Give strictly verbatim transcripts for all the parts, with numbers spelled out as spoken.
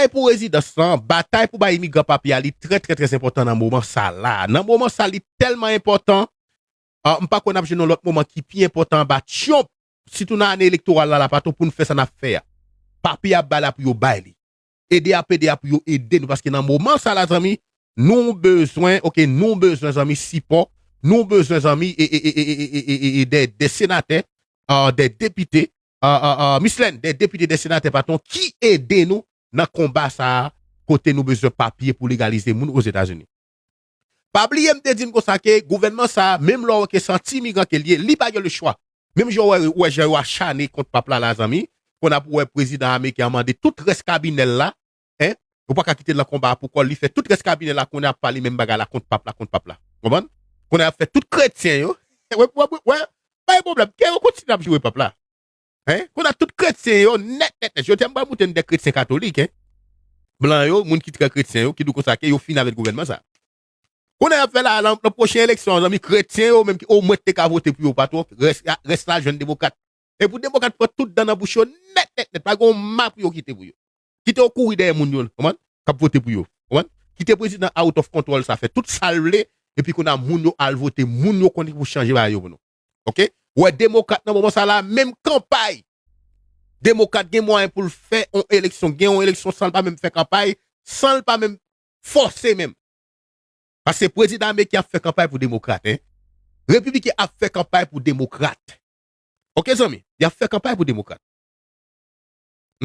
Batay pou rezidans lan, batay pou bay imigran papye a, li trè, trè, trè enpòtan nan moman sa la. Nan moman sa, li tèlman enpòtan, ah, m pa kwè n ap jwenn yon lòt moman ki pi enpòtan anba Trump, sitou nan ane elektoral la, la, patwon, pou n fè sa n ap fè a. Papye ap bay la pou yo bay li. Ede ap ede a pou yo ede nou, paske nan moman sa la, zanmi, nou bezwen, oke, nou bezwen, zanmi, sipò, nou bezwen, zanmi, e, e, e, de, de senatè, ah, de depite, ah, ah, ah, Miss Lène, de depite, de senatè, patwon, ki ede nou nan konba sa a, kote nou bezwen papye pou legalize moun Ozetazini. Pa bliye m te di n konsa ke gouvènman sa a, menm lè w wè ke se yon ti imigran ke l ye, li pa gen lechwa. Menm jan w wè, wè jan yo achane kont pap la, la, zanmi, kounye a pou wè prezidan ameriken an mande tout rès kabinè l la, en, yo pa ka kite l nan konba a pou kò l, li fè tout rès kabinè l la, kounye a ap pale menm bagay la kont pap la, kont pap la. Konprann? Kounye a ap fè tout kretyen yo, wè, wè, wè, wè, pa gen pwoblèm, ke yo kontinye ap joure pap la. En? Kounye a tout kretyen yo, nèt, nèt, nèt. Jodi a m pral montre n de kretyen katolik, en. Blan yo, moun ki trè kretyen yo, ki di w konsa ke yo fini avèk gouvènman sa. Kounye a y ap fè la, nan, nan pwochen eleksyon an, zanmi, kretyen yo, menm ki omwen te ka vote pou yo, patwon, rès, rès la jwenn demokrat. E pou demokrat pran tout dan nan bouch yo, nèt, nèt, nèt, pa gen yon ma pou yo kite pou yo. Kite yo kouri dèyè moun yo, konprann? K ap vote pou yo, konprann? Kite prezidan out of control sa fè tout sa l vle, epi kounye a moun yo al vote, moun yo konnen pou chanje bagay yo pou nou. Oke? Ou wè demokrat nan moman sa la, menm kanpay. Demokrat gen mwayen pou l fè yon eleksyon, gen yon eleksyon san l pa menm fè kanpay, san l pa menm fòse menm. Paske prezidan ameriken ap fè kanpay pou demokrat, en. Repibliken ap fè kanpay pou demokrat. Oke, zanmi? Y ap fè kanpay pou demokrat.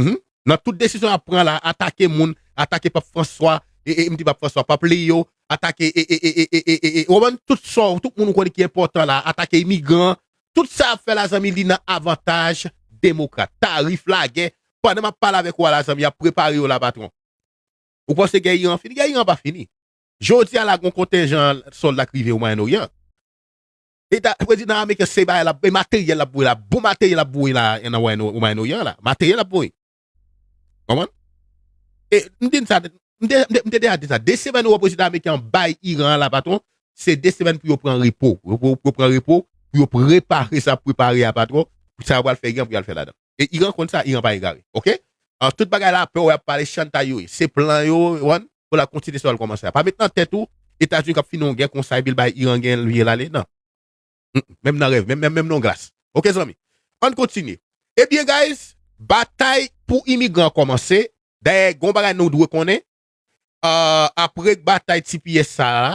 Mhm. Nan tout desizyon y ap pran la, atake moun, atake Pap Franswa, e, e, m di Pap Franswa, Pap Leyo, atake, e, e, e, e, e, e, e, e, ou konprann? Tout sa, tout moun ou konnen ki enpòtan la, atake imigran, tout sa y ap fè la, zanmi, li nan avantaj demokrat. Tarif, lagè, pandan m ap pale avèk ou a la, zanmi, y ap prepare yo la, patwon. Ou panse gè Iran fini? Gè Iran pa fini. Jodi a la, gon kontenjan sòlda k rive o Mwayen Oryan. Eta, prezidan ameriken se bagay l ap, e materyèl l ap voye la, bon materyèl l ap voye la nan Mwayen, o Mwayen Oryan la. Materyèl l ap voye. Konprann? E m di n sa, m te, m te, m te deja di sa. De semèn ou wè prezidan ameriken an bay Iran an la, patwon, se de semèn pou yo pran repo. Pou, pou, pou yo pran repo, pou yo prepare sa, prepare a, patwon, pou sa yo pral fè Iran, pou y al fè ladan. E Iran konn sa, Iran pa egare. Oke? An tout bagay la, pè w ap pale chanta yo ye. Se plan yo, wan, pou l ap kontinye sa l kòmanse a. Pa met nan tèt ou, Etazini k ap fini yon gè konsa, epi l bay Iran gen l vye l ale, non. Mm, menm nan rèv, menm, menm, menm nan glas. Oke, zanmi? Ann kontinye. Ebyen, guys, batay pou imigran kòmanse. Dayè, gon bagay nou dwe konnen. Ah, apre batay T P S sa a,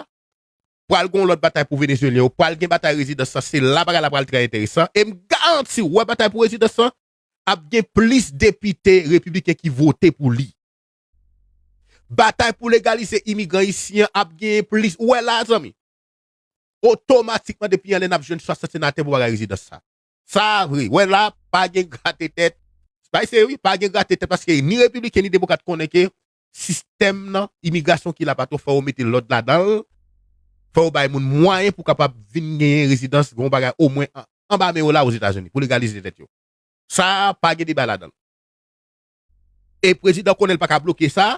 pral gon lòt batay pou Venezuelyen yo, pral gen batay rezidans lan, se la bagay la pral trè enteresan. E m garanti w, wè batay pou rezidans lan, ap gen plis depite repibliken ki vote pou li. Batay pou legalize imigran isi an ap gen plis. Ou wè la, zanmi? Otomatikman, depi anlè n ap jwenn swasant senatè pou bagay rezidans sa. Sa vre. Wè la, pa gen grate tèt. Bay serye, wi, pa gen grate tèt paske ni repibliken ni demokrat konnen ke sistèm nan, imigrasyon ki la patwon, fò yo mete lòd ladan l, fò yo bay moun mwayen pou kapab vin genyen rezidans, gen yon bagay omwen an, anba men yo la Ozetazini, pou legalize tèt yo. Sa pa gen deba ladan l. E prezidan konnen l pa ka bloke sa,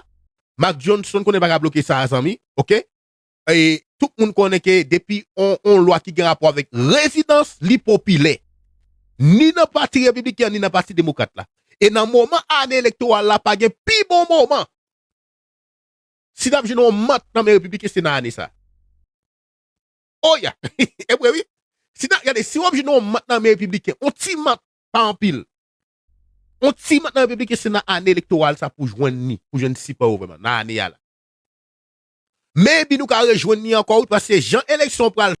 Mark Johnson konnen l pa ka bloke sa, zanmi, oke? E tout moun konnen ke depi on, on lwa ki gen rapò avèk rezidans, li popilè. Ni nan pati repibliken, ni nan pati demokrat la. E nan moman ane elektoral la, pa gen pi bon moman. Si n ap jwenn yon mant nan men repibliken, se nan ane sa. Oh ya! E vre, wi. Si n ap, gade, si w ap jwenn yon mant nan men repibliken, yon ti mant pa anpil. Yon ti mant nan repibliken, se nan ane elektoral sa pou jwenn ni, pou jwenn sipò yo vrèman, nan ane a la. Maybe nou ka rejwenn li ankò, wi, paske jan eleksyon pral